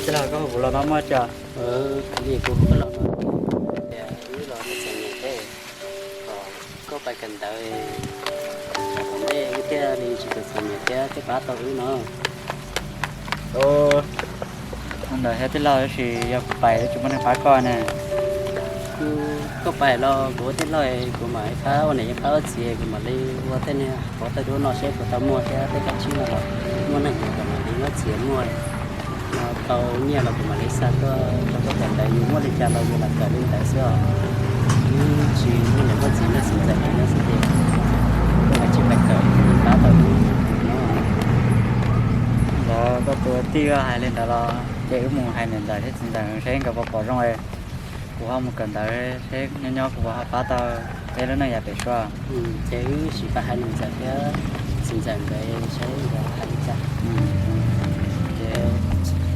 Tij laug, koj hu kuv los no muaj tsi? Kuv hu koj los no tias wb los txom txom nyem thiab, kom koj pais kawm ntawv, kom nej wb thiaj li tsis txom txom nyem thiab thiaj pab tau wb no. Ntawd thiab tij laug, tab sis yog kuv pais tsis muaj neeg pab koj na. Koj pais los kuv ua tij laug, kuv mam li pab ua niam ua txiv, kuv mam li ua tej niag qhov tawj duab no seb puas tau muaj thiab tej kab tsib no los muaj neeg kom mam li muab txiav muaj no tau nyiaj los kuv mam li xa tuaj rau koj kawm ntawv, yus muaj li cas los yus lam kawm li ntawd xwb os. Wb tsis muaj niam muaj txiv, nej xeem ntxawm no xwb ces koj tsis pais kawm pab tau no. Ntawd koj tus tij hais li ntawd los ces wb mus hais niam ntxawm thiab txiv ntxawm seb nkawd puas pom zoo, kuv ho mus kawm ntawv seb nyob nyob kuv puas ho pab tau peb lub neej yav pem suab. Ces wb sim pais hais niam ntxawm thiab txiv ntxawm nkawd seb nkawd hais li cas. Ces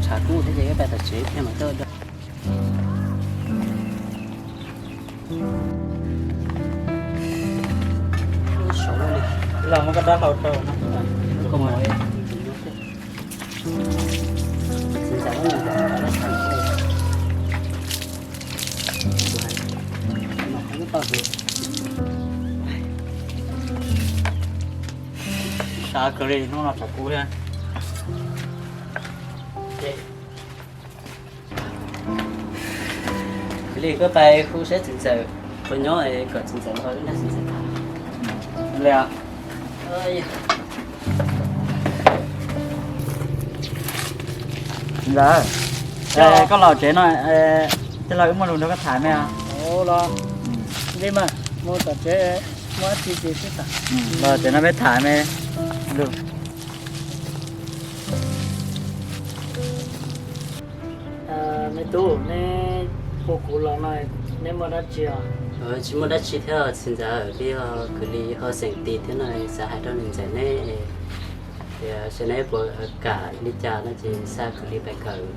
tshav kub thiab ces wb pais tom tsev thiab mas tuaj da. Los muab koj dab hau rau no. Sab kawg li, hnub no tshav kub thiab. Li koj pais hu seb txiv ntxawm puas nyob es kom txiv ntxawm los wb nrog txiv ntxawm tham. Li os. Ntxawm, koj los tsev no, tij laug wb muaj lus nrog koj tham me os. Los, li mas mus tom tsev, muaj dab tsi ces sib tham. Los tsev no peb tham me lus. Me tub, neb hu kuv los no, neb muaj dab tsi os? Tsis muaj dab tsi thiab txiv ntxawm, li ho kwv li ho xeem tis thiab no, xav hais rau niam ntxawm neb tias seb neb puas kam li cas no ces xa kwv li pais kawm,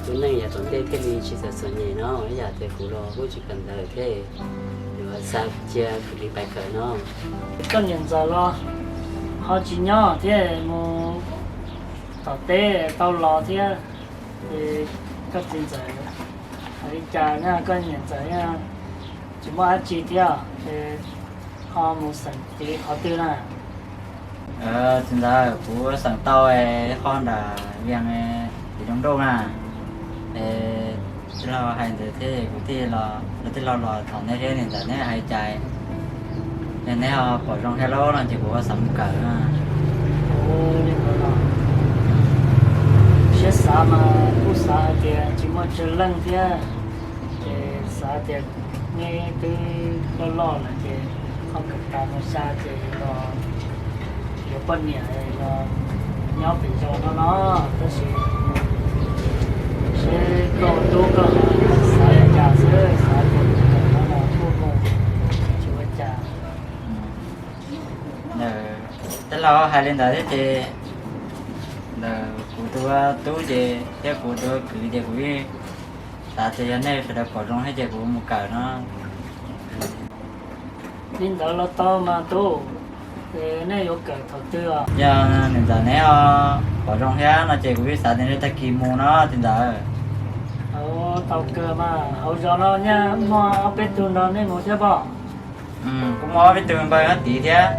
lub neej yav tom ntej thiaj li tsis txom txom nyem no. Ib yam tias kuv los kuj tsis kawm ntawv thiab, yuav xa cia kwv li pais kawm no. Koj niam ntxawm los ho tsis nyob thiab, mus tom teb tau los thiab, es koj txiv ntxawm hais li cas na, koj niam ntxawm tsis muaj dab tsi thiab, es ho mus xeem tis qhov twg na? Txiv ntxawm, kuv xeem tau qhov nram Vias tim Rooj Nrauj na. Es tij laug hais ntawd thiab kuv thiaj los, tij laug los thov neb seb niam ntxawm neb hais li cas, yog neb ho pom zoo thiab lauj no ces kuv ho xav mus kawm na. Siab xav mas kuj xav hais tias tsis muaj tsawg leej thiab, ces xav tias neb twb loj loj lawm ces ho kawm tas mus xya ces los yuav poj niam los nyob pem zos no no, tab sis seb koj ua tub koj xav li cas xwb, xav tias mus kawm no los kuj mus, tsis ua cas. Tij laug hais li ntawd thiab ces ntawm kuv tus tub ces thiab kuv tus kwv ces kuv xav tias yog nej sawv daws pom zoo thiab ces kuv mus kawm no. Li ntawd los tau mas tub, nej yuav kawm thaum twg os? Yog niam ntxawm neb ho pom zoo thiab no ces kuv xav tias ntshe tag kis mus no txiv ntxawm. Tau kawg mas, hauv zos no nyaj muaj ob peb tug nrog nej mus thiab pob? Kuv muaj ob peb tug npawg nyob tid thiab.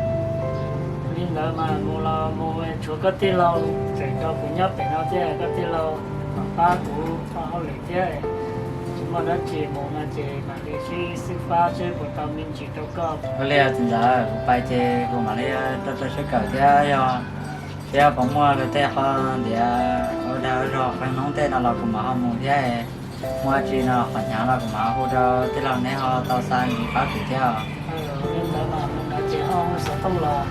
Li ntawd mas mus los mus, tshuav koj tij laug tseem nrog kuv nyob pem no thiab, koj tij laug mam pab kuv ua hauj lwm thiab. Tsis muaj dab tsi, mus no ces mam li sib xwb pab seb puas tau me ntsis rau koj. Ua li txiv ntxawm, kuv pais ces kuv mam li rau rau siab kawm thiab, yog thiab puas muaj luag tej qhov ntiav ua dag ua zog qee hnub tej no los kuv mam ho mus thiab. Muaj dab tsi no qhov hnyav los kuv mam ho hu rau tij laug neb ho tau xa nyiv pab kuv thiab os. Li ntawd mas mus no ces ho hu xov tooj los,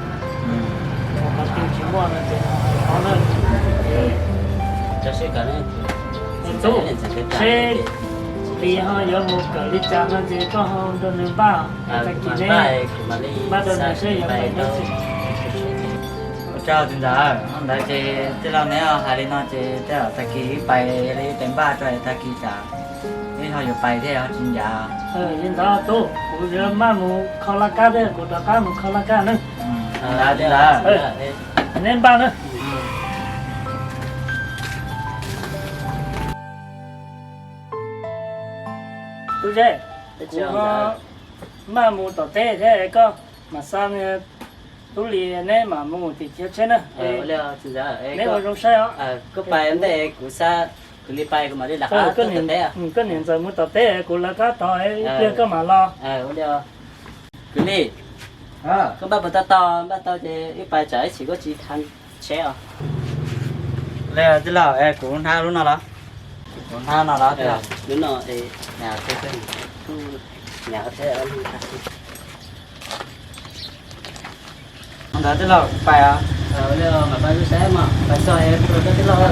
qhov twg tsis muaj no ces ho hais os. Tub, seb Lis ho yuav mus kawm li cas no ces koj ho nrog nws npaj, tag kis neb npaj rau nws seb yuav pais neb tsis. Ua tsaug txiv ntxawm, hnub ntawd ces tij laug neb hais li no ces tej zaum tag kis wb pais, yog li wb pais npaj rau tag kis tsam wb ho yuav pais thiab ho tsis ncav. Li ntawd tub, kuv yuav maj mus kho laj kab thiab, kuv rov qab mus kho laj kab nawb. Ntawd txiv ntxawm, neb npaj nawb. Tub Zeb, kuv ho maj mus tom teb thiab, koj mam xa tub Lis neb mam mus tim chaw tsheb na. Neb ua zoo saib os. Koj niam ntxawm mus tom teb, kuv lawv qab tog, ib pliag koj mam los. Kwv Lis, koj npaj puas tau tau? Npaj tau ces wb pais tsam ib chim koj tsis thav tsheb os. Tij laug, kuv hnab lub no los? Kuv hnab no los tij laug? Lub no. Ntawd tij laug, pais os. Mas pais lub saib mas pais txog es kuv rau koj tij laug.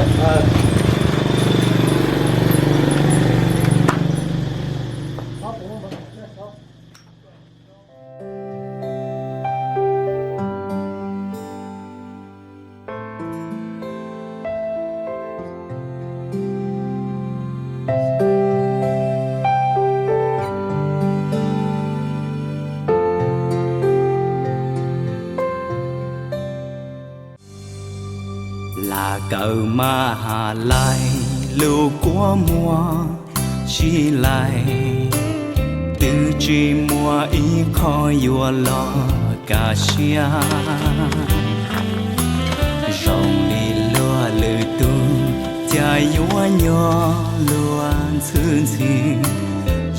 Lam kawm mas ha lais lub kua muag tsis lais, twb tsis muaj ib qho yuav los kaj siab. Zoo li luag lwm tus cas yuav nyob luag ntxhwb ntxhim,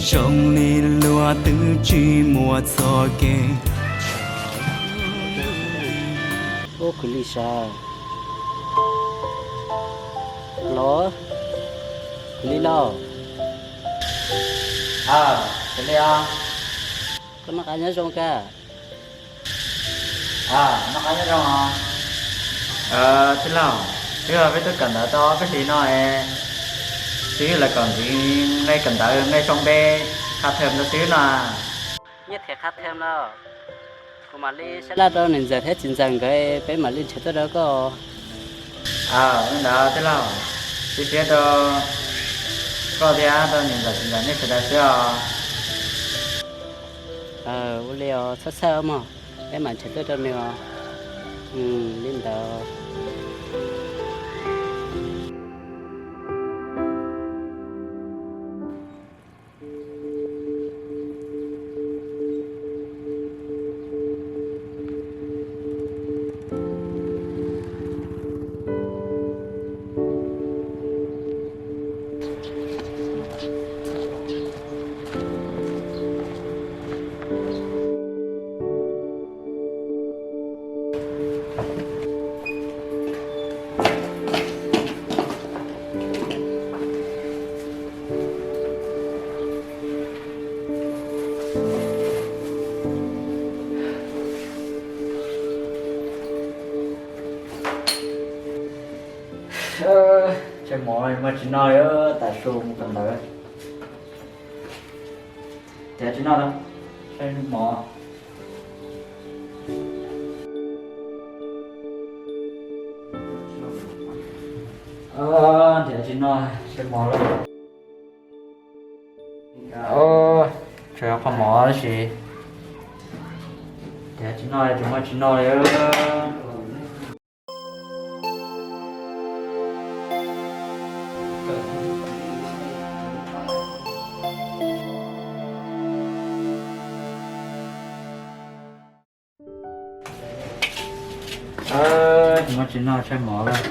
zoo li luag twb tsis muaj txoj kev. Ub, kwv Lis sav. Los, kwv Lis lauj. Kwv Lis os. Koj noj qab nyob zoo kawg? Noj qab nyob zoo os. Tij laug, twb yog peb twb kawm ntawv tau ob peb hlis no es twb yog lawv kom ntxiv nqe kawm ntawv nqe sau npe qha term ntawd xwb no. Nyiaj them qha term los? Kuv mam li sab laj rau niam ntxawm thiab txiv ntxawm nkawd, peb mam li nrhiav tuaj rau koj. Li ntawd tij laug, cia siab rau koj thiab rau niam ntxawm txiv ntxawm nej sawv daws xwb os. Ua li os, txhob txhawj mog, peb mam nrhiav tuaj rau nws os. Li ntawd. Tshaib mov, muaj tsis noj li, tas su mus kawm ntawv. Tiav tsis noj, tshaib mov. Tiav tsis noj, tshaib mov lawm. Tshuav qhov mov tab sis tiav tsis noj, tsis muaj tsis noj li. Tsis muaj tsis noj, tshaib mov lawm.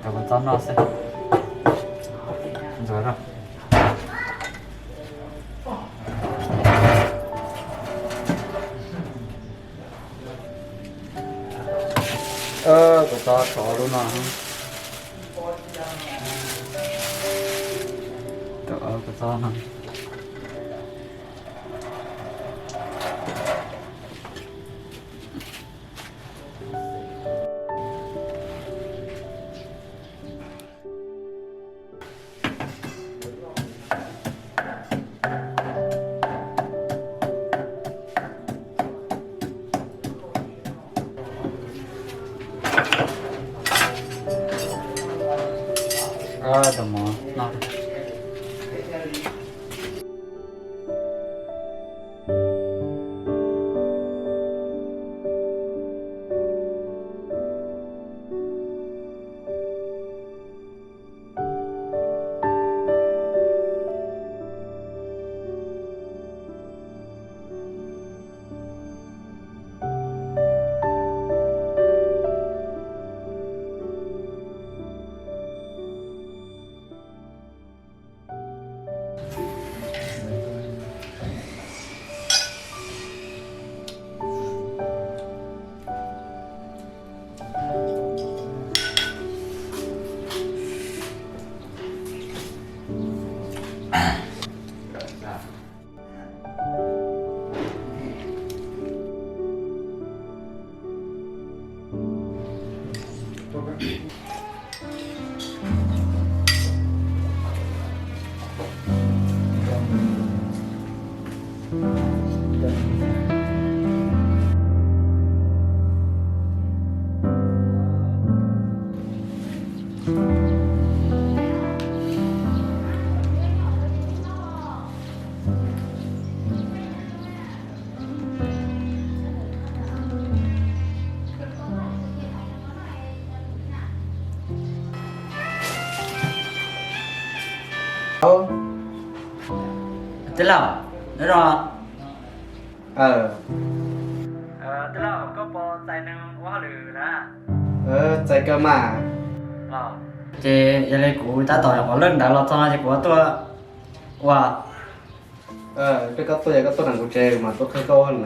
Rau kuv txob noj xwb. Ntxuav rau. Kuv txob tshuav lub no. Kuv txob no. Tij laug, nyob zoo. Tij laug, koj puas txais nws ua hauj lwm na? Txais kawg mas. Ces yog li kuv tab tom nyuam qhuav leej ntawd los txog no ces kuv tuaj ua. Peb koj tuaj, yog koj tuaj nram kuv tsev mas tuaj qhia koj ua hauj lwm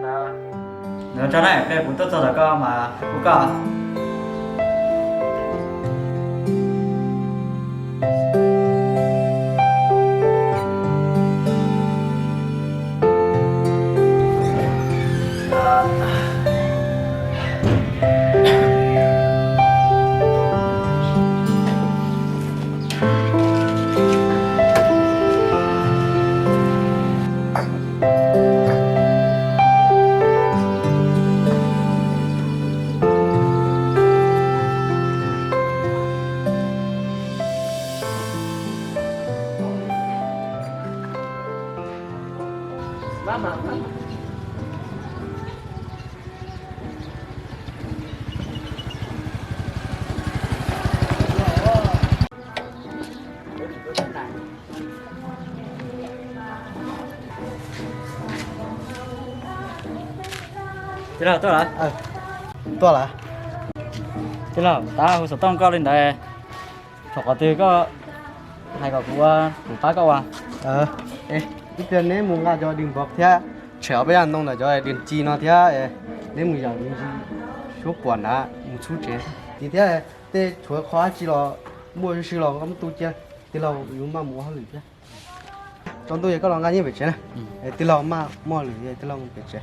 na. Nyob zoo na, peb kuv tuaj txog ntawm koj mas hu koj. Tij laug tuaj lawm. Tuaj lawm. Tij laug, tab hu xov tooj koj li ntawd, thaum qhov twg koj hais kom kuv ua, kuv pab koj ua. Ib pliag neb mus nqa cov dis npov thiab, tshem ob peb yam ntoo ntawm cov dis ci no thiab, neb mus yawm suab puam nrad mus txhub tsev. Ces thiab tej tshuav qhov dab tsi los muaj sib sib los koj muab tu cia, tij laug yuav maj mus ua hauj lwm thiab. Tsaus ntuj es koj los nqa nyiaj pem tsev na. Tij laug maj muaj hauj lwm, tij laug mus pem tsev.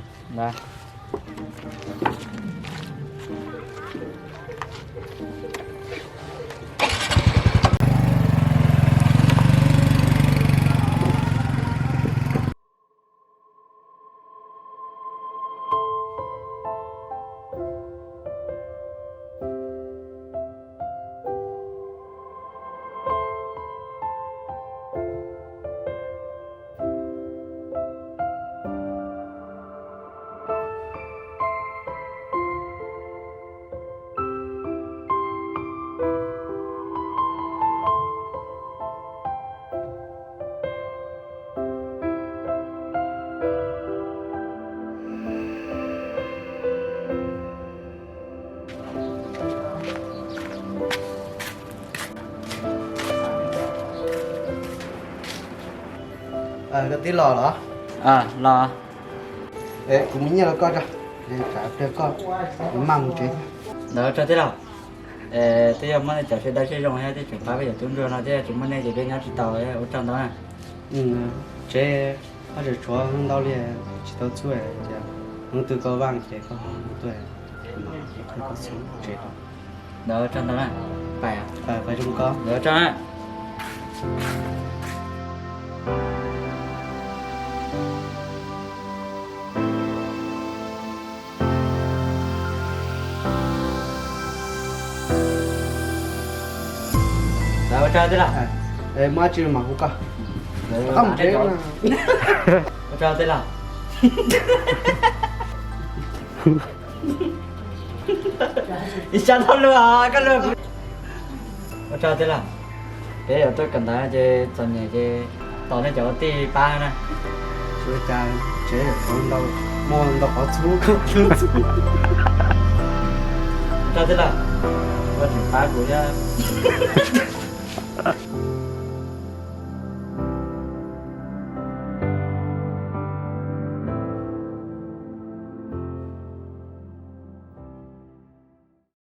Koj twb los los? Los. Kuv muab nyiaj rau koj tso, tsam pliag koj maj mus tsev. Ntawd tso tij laug. Twb yog muaj nej cov sawv daws siab zoo thiab twb tseem pab peb cov tub ntsuag no thiab, tsis muaj nej ces peb nyob tsis tau, ua tsaug ntau na. Tsev, pab tseem tshuav ntau li, tsis tau txhub, ces hnub twg koj vaj ces koj tuaj, koj txhub tsev. Ntawd tsaug ntau na, pais. Pais zoo koj. Ntawd tsaug na. Ua tsaug tij laug. Muaj dab tsi mam hu koj. Koj mus tsev. Ua tsaug tij laug. Ib sab tau luag koj luag. Ua tsaug tij laug. Peb yuav tuaj kawm ntawv ces txom nyem ces tos nej cov ua tij pab na. Tsis ua cas, tsev yuav ntau, muaj ntau qhov txhub. Ua tsaug tij laug, koj tseem pab kuv thiab.